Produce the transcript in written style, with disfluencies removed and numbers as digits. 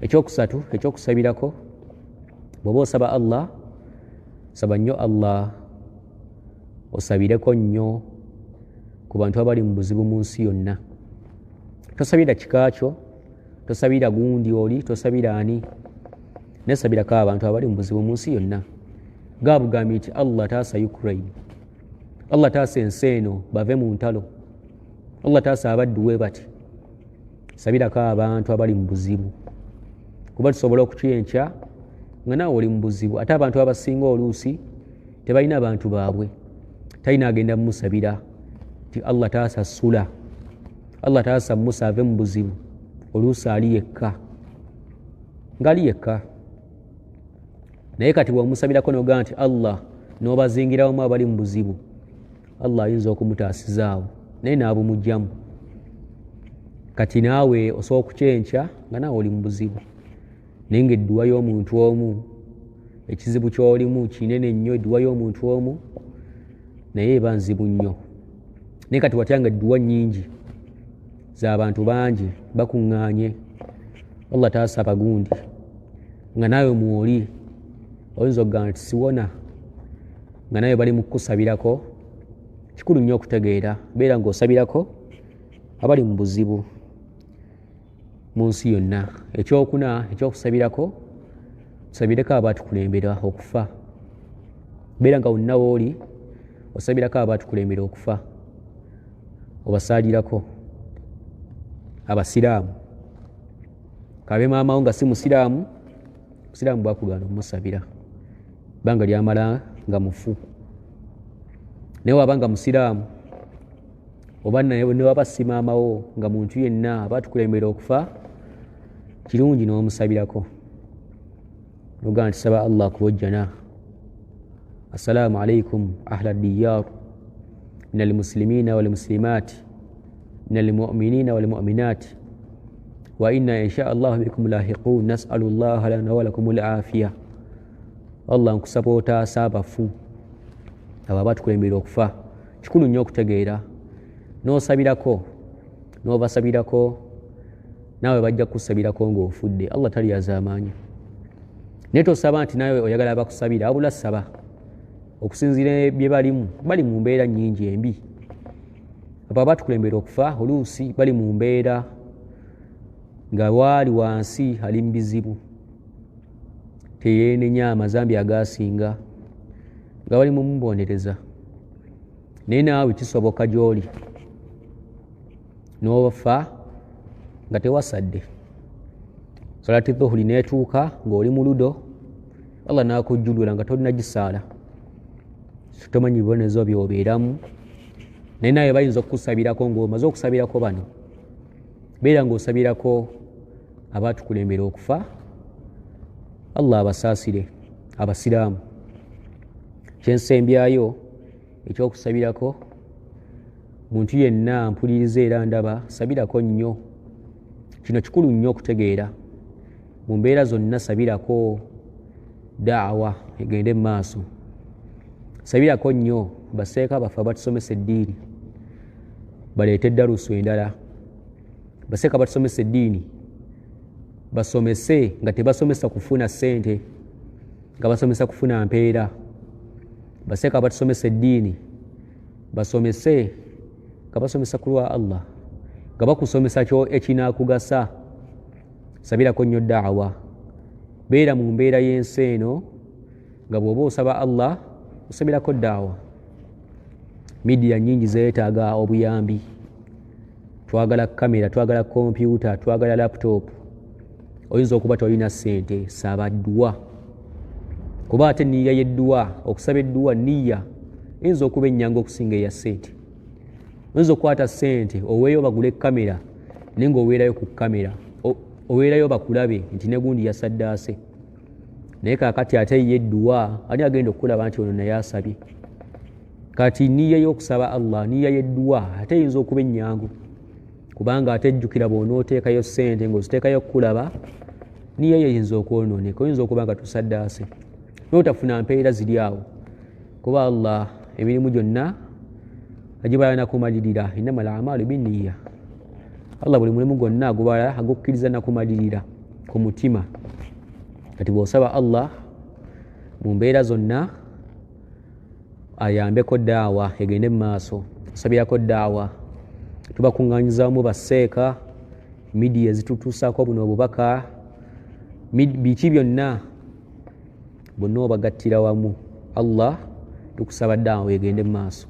Ekyokusatu ekyokusabirako, bw'oba osaba Allah, saba nnyo Allah, osabireko nnyo ku bantu abali mu buzibu mu nsi yonna. Tosabira kika kyo, tosabira gundi oli, tosabira ani, naye sabirako abantu abali mu buzibu mu nsi yonna. Gabugambye nti Allah taasa Ukraine, Allah taasa ensi eno bave mu ntalo, Allah taasa abaddu we bati. Sabirako abantu abali mu buzibu, kuba tusobola okukyenkya nga naawe oli mu buzibu. Ate abantu abasinga oluusi tebalina abantu baabwe, talina agenda mumusabira nti Allah taasa Sula, Allah taasa Musa ave mu buzibu. Oluusi ali yekka, ngaali yekka, naye kati bwomusabirako nogamba nti Allah, n'obazingirawamu abali mu buzibu, Allah ayinza okumutaasizaawo naye n'abumugjamu. Kati naawe osobola okukyenkya nga naawe oli mu buzibu, naye nga edduwa y'omuntu omu, ekizibu ky'olimu kinene nnyo, edduwa y'omuntu omu naye eba nzibu nnyo. Naye kati watya nga edduwa nnyingi z'abantu bangi bakuŋŋaanye, Allah taasa abagundi, nga naawe mwoli, oyinza okugamba nti siwona, nga naawe bali mu kukusabirako. Kikulu nnyo okutegeera, beera ng'osabirako abali mu buzibu mu nsi yonna. Ekyokuna ekyokusabirako, tusabireko abatukulembera okufa. Beera nga wonna wooli osabirako abatukulembera okufa, obasaalirako. Abasiraamu, kabe maamawo nga si musiraamu, busiraamu bwakugaana omumusabira banga lyamala nga mufu. Naye waba nga musiraamu oba newaba si maamawo, nga muntu yenna abatukulembera okufa, kirungi n'omusabirako nogamba nti saba Allah akubojjana, assalaamu alaikum ahla diyar min almuslimina walmuslimat min almuminina walmuminat wa inna insha allahu bikum lahiqun nasalu llaha lana walakum lafiya. Allah, nkusaba otaasa abafu abo abatukulembera okufa. Kikulu nnyo okutegeera n'osabirako, n'obasabirako, naawe bajja kukusabirako ng'ofudde. Allah talyazaamaanya. Naye tosaba nti naawe oyagala bakusabira, wabula saba okusinziira bye balimu. Bali mu mbeera nnyingi embi abo abatukulembera okufa, oluusi bali mu mbeera nga waali wansi ali mu bizibu, teyeenenya amazambi agasinga, nga bali mumubonereza. Naye naawe kisoboka gy'oli n'ofa nga tewasadde salati dhuhuri, neetuuka ng'oli mu ludo, Allah n'akujjulula nga tolina gisaala, tomanyi bibonerezo byobeeramu. Naye naawe bayinza okukusabirako ng'omaze okusabirako bano. Beera ng'osabirako abatukulembera okufa, Allah abasaasire abasiraamu. Kyensembyayo ekyokusabirako, muntu yenna mpuliriza era ndaba, sabirako nnyo. Kino kikulu nnyo okutegeera, mu mbeera zonna sabirako daawa egende mu maaso. Sabirako nnyo baseeka baffe abatusomesa eddiini baleete eddalusu endala. Baseeka batusomesa eddiini basomese nga tebasomesa kufuna ssente, nga basomesa kufuna mpeera. Baseeka batusomesa eddiini basomese nga basomesa ku lwa Allah, nga bakusomesa kyo ekinaakugasa. Sabirako nnyo daawa. Beera mu mbeera y'ensi eno nga bw'oba osaba Allah osabirako daawa. Midiya nnyingi zeetaaga obuyambi, twagala kamera, twagala kompyuta, twagala laptop. Oyinza okuba tolina ssente, saba dduwa, kuba ate niya y'edduwa, okusaba edduwa niya eyinza okuba ennyangu okusinga eya ssente. Oyinza okukwata ssente oweeyo bagule kamera, naye ng'oweerayo ku kamera, oweerayo bakulabe nti negundi yasaddaase. Naye kakati ate ye edduwa, ani agenda okukulaba nti ono naye asabye? Kati niya y'okusaba Allah, niya y'edduwa ate eyinza okuba ennyangu, kubanga ate ejjukira bw'onooteekayo ssente ng'oziteekayo okukulaba, niya yeyinza okwonooneka. Oyinza okuba nga tusaddaase n'otafuna mpeera ziri awo, kuba Allah emirimu gyonna agibala nakumalirira. Innama al amalu binniya. Allah buli mulimu gwonna agubala agukkiriza nakumalirira. Ku mutima. Kati bw'osaba Allah mu mbeera zonna ayambeko daawa egende mu maaso, osabirako daawa, tubakuŋŋaanyizaamu baseeka midiya ezitutuusaako buno obubaka, biki byonna bonna obagattira wamu. Allah, tukusaba daawa egende mu maaso.